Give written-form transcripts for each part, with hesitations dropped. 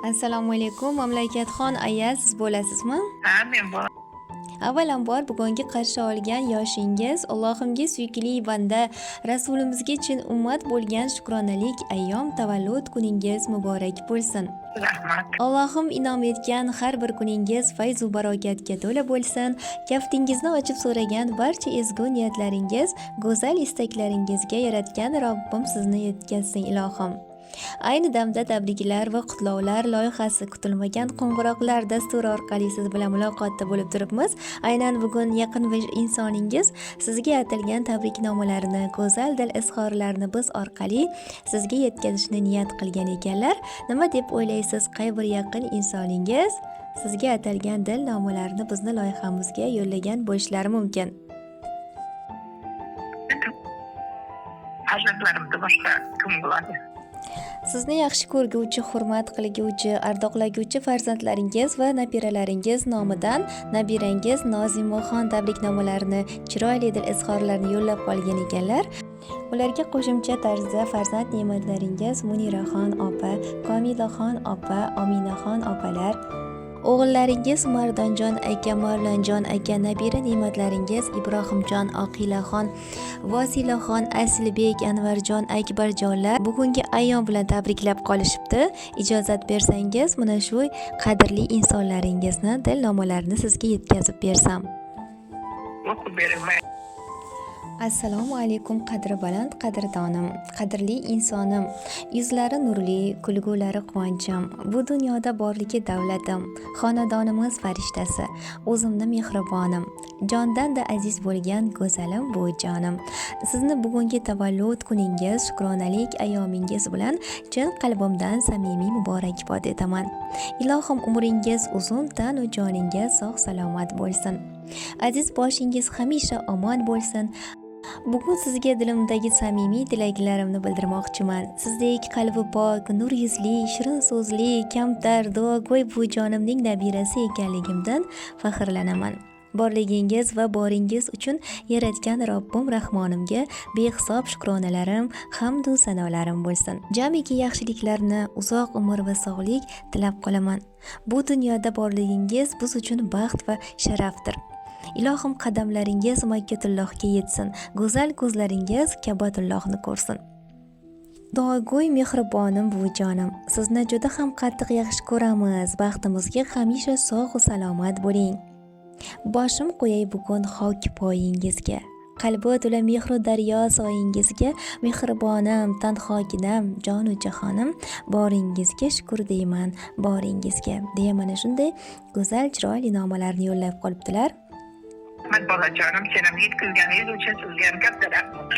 Assalomu alaykum, Mamlakatxon aya, siz bo'lasizmi? Ha, men bo'laman. Avvalambor, bugungi qarshi olgan yoshingiz Allohimga suyukli banda, Rasulimizga chin ummat bo'lgan shukronalik ayyom tavallud kuningiz muborak bo'lsin. Rahmat. Allohim inom etgan har bir kuningiz fayzu barokatga to'la bo'lsin. Kaftingizni ochib so'ragan barcha ezgu niyatlaringiz, go'zal istaklaringizga yaratgan Robbim sizni yetkazsin, ilohim. Ayni damda tabriklar va qutlovlar loyihasi kutilmagan qo'ng'iroqlar dasturi orqali siz bilan muloqotda bo'lib turibmiz. Aynan bugun yaqin bir insoningiz sizga atalgan tabriknomalarni, go'zal dil izhorlarini biz orqali sizga yetkazishni niyat qilgan ekanlar. Nima deb o'ylaysiz, qay bir yaqin insoningiz sizga atalgan dil nomalarini bizni loyihamizga yo'llagan bo'lishlari mumkin? Farzandlarimdan boshqa kim bo'ladi? Sizni yaxshi ko'rguvchi, hurmat qilguvchi, ardoqlaguvchi farzandlaringiz va nabiralaringiz nomidan nabirangiz Nozimaxon tabriknomalarini, chiroyli dil izhorlarini yo'llab qolgan ekanlar. Ularga qo'shimcha tarzda farzand ne'matlaringiz Muniraxon opa, Komilaxon opa, Ominaxon opalar, o'g'illaringiz Mardonjon aka, Mavlonjon aka, nabira ne'matlaringiz Ibrohimjon, Oqilaxon, Vosilaxon, Aslibek, Anvarjon, Akbarjonlar bugungi ayyom bilan tabriklab qolishibdi. Ijozat bersangiz, mana shu qadrli insonlaringizni dil nomalarini sizga yetkazib bersam. O'qib bering. Assalomu alaykum, qadri baland qadrdonim, qadrli insonim, yuzlari nurli, kulgulari quvonchim, bu dunyoda borligi davlatim, xonadonimiz farishtasi, o'zimni mehribonim, jondan-da aziz bo'lgan go'zalim, bu jonim. Sizni bugungi tavallud kuningiz, shukronalik ayyomingiz bilan chin qalbimdan samimiy muborakbod etaman. Ilohim, umringiz uzun, tanu joningiz sog' salomat bo'lsin. Aziz boshingiz hamisha omon bo'lsin. Bugun sizga dilimdagi samimiy tilaklarimni bildirmoqchiman. Sizdek qalbi pok, nur yuzli, shirin so'zli, kamtar, duogo'y bu jonimning nabirasi ekanligimdan faxrlanaman. Borligingiz va boringiz uchun yaratgan Robbim Rahmonimga behisob shukronalarim, hamdu sanolarim bo'lsin. Jamiki yaxshiliklarni, uzoq umr va sog'lik tilab qolaman. Bu dunyoda borligingiz biz uchun baxt va sharafdir. Ilohim, qadamlaringiz Makkatullohga yetsin, go'zal ko'zlaringiz Kabatullohni ko'rsin. Duogo'y mehribonim, buvijonim, sizni juda ham qattiq yaxshi ko'ramiz. Baxtimizga hamisha sog' va salomat bo'ling. Boshim qo'yay bugun xok poyingizga. Qalbi to'la mehru daryo soyingizga, mehribonim, tanhoginam, jonu jahonim, boringizga shukur deyman, boringizga. Deya mana shunday go'zal chiroyli nomalarni yo'llab qolibdilar. Rahmat, bolajonim, sen ham yetkazganingiz uchun sizga ham katta rahmat.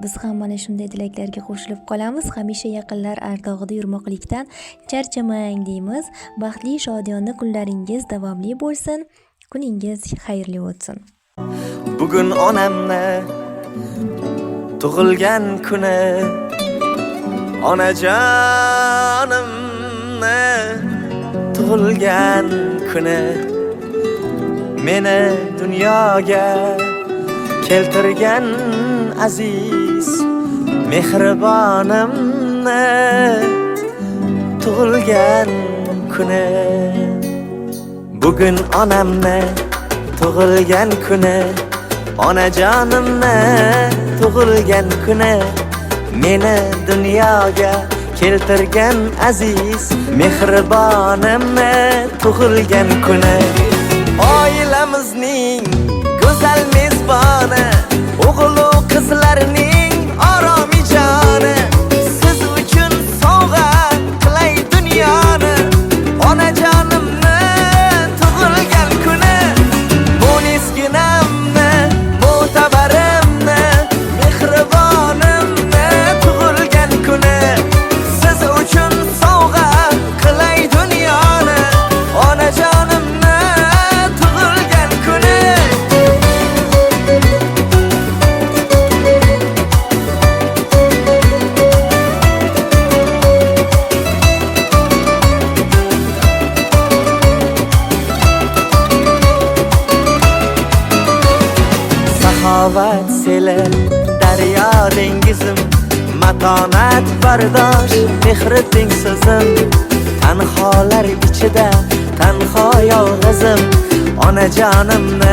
Biz ham mana shunday tilaklarga qo'shilib qolamiz. Hamisha yaqinlar ardog'ida yurmoqlikdan charchamang deymiz. Baxtli, shodiyona kunlaringiz davomli bo'lsin. Kuningiz xayrli o'tsin. Bugun onamni tug'ilgan kuni, onajonimni tug'ilgan kuni, meni dunyoga keltirgan aziz mehribonimni tug'ilgan kuni. Bugun onamni tug'ilgan kuni, onajonimni tug'ilgan kuni, meni dunyoga keltirgan aziz mehribonimni tug'ilgan kuni. Oilamizning go'zal mezboni, o'g'il qizlarning oromi joni, siz uchun sovg'a qilay dunyoni, onajonimni tug'ilgan kuni. Munisginamni, mo'tabarimni, mehribonimni tug'ilgan kuni, siz uchun sovg'a qilay dunyoni, onajonimni tug'ilgan kuni. Saxovat seli, daryo dengizim, matonat, bardosh, mehri tengsizim, tanho Onajonimni.